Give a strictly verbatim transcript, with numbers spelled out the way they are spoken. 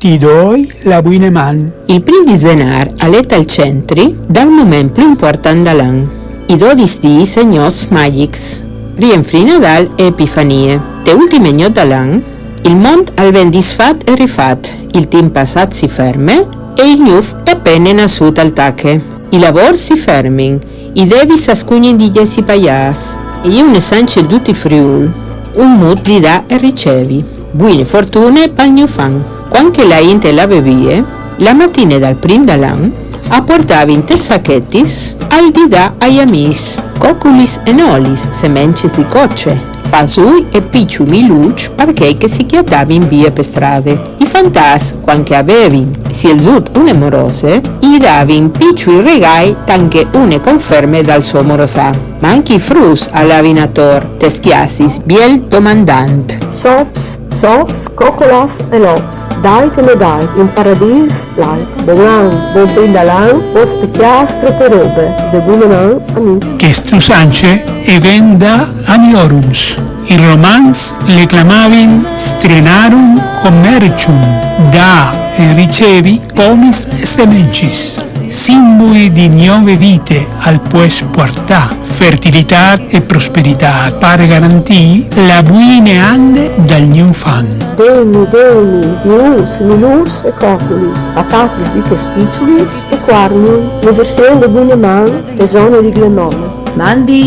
Ti doi la buine man. Il prin di Zenar al è tal centri dal moment plü important dal an. I dodis dîs e gnots magics, rienfrina dal e Epifanie. Te ultime gnot dal an, il mont al ven disfat e rifat, il timp passat si ferme e il gnuf è apene nassût al tache. I lavôrs si fermin, i debits a scugnin di jessi paiâts. E je une sance in dut il Friûl un mût di dâ e ricevi. Buine fortune pal gnuf an. Cuant che la int e lave vie, la matine dal prin dal an, a puartavin tes sachetis alc di dâ ai amîs, coculis e nolis, semencis di coce, fasûi e piçui milûçs par chei che si cjatavin vie pe strade. I fantats, cuant che a vevin sielzût une morose, i davin piçui regâi, tant che une conferme dal so morosâ. Ma ancje i fruts a lavin ator tes cjasis, biel domandant. Sops, sops, cocolas e lops, dait e no dait, in paradîs lait. Bon an, bon prin dal an, po spietâ trope robe, de buine man a mi. Cheste usance e ven da Aniorums. I Romans le clamavin Strienarum commercium, dâ e ricevi pomis e semencis, simbui di gnove vite al pues puartâ fertilitât e prosperitât, par garantî la buine ande dal gnuf an. Demi, demi, milûrs, milûrs e coculis, patatis di chês piçulis e cuargnui, une version de buine man de zone di Glemone. Mandi!